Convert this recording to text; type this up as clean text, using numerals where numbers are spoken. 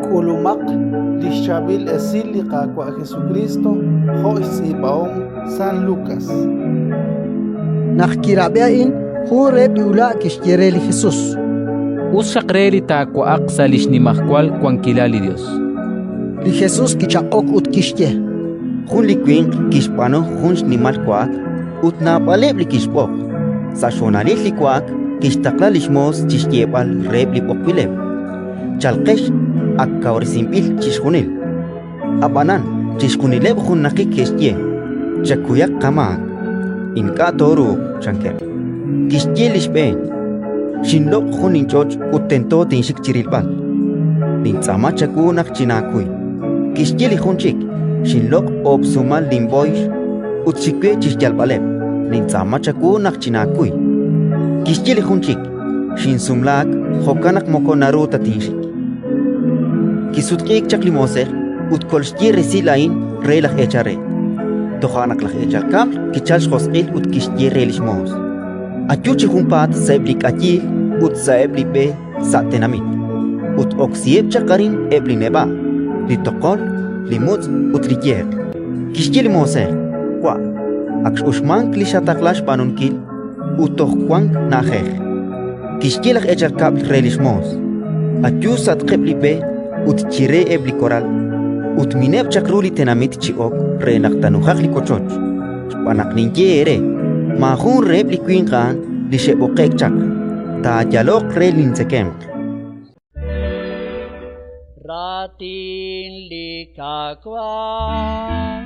K'ulumaq li xChaab'il Esil li Qaawa' Jesukriist jo' xtz'iib'ahom San Lukas. Naq kirab'i a'in, jun reheb' li ula' kixye re li Jesus: Us xaq re li taawa'aq sa' li xnimajwal wankilal li Yos. Li Jesus kichaq'ok ut kixye: Jun li winq kixb'aanu jun xnimal wa'ak ut naab'aleb' li kixb'oq. Sa' xhonalil li wa'ak kixtaqla li xmoos chi xyeeb'al reheb' li b'oqb'ileb': «Chalqex, ak kawresinb'il chixjunil». Ab'anan chixjunileb' junnaqik ke'xye: «Chakuyaq qamaak, ink'a' tooruuq», chankeb'. Kixye li xb'een: «Xinloq' jun linch'och' ut tento tinxik chi rilb'al. Nintz'aama chawu naq chinaakuy». Kixye li jun chik: «Xinloq' oob' sumal linb'ooyx ut xik we chi xyalb'aleb'. Nintz'aama chawu naq chinaakuy». Kixye li jun chik: «Xinsumlaak, jo'kan naq moko naru ta tinxik». Kisutq'iik chaq li moosej ut kolxye resil a'in re laj eechal re. Toja' naq laj eechal kab'l kichalk xjosq'il ut kixye re li xmoos: «Ayu chi junpaat sa'eb' li k'ayiil ut sa'eb' li b'e sa' tenamit, ut oksiheb' chaq arin eb' li neb'a', li toqol, li mutz' ut li yeq». Kixye li moosej: «Wa', ak x'uxmank li xataqla xb'aanunkil, ut toj wank na'ajej». Kixye laj eechal kab'l re li xmoos: «Ayu sa'atqeb' li b'e ut chire eb' li koral, ut mineb' chaq ru li tenamit chi ok re naq taanujaq li wochoch. Xb'aan naq ninye eere: Maajun reheb' li winq a'an li xe'b'oqe'k chaq, taayaloq re lintzekemq». Raatin li Qaawa'.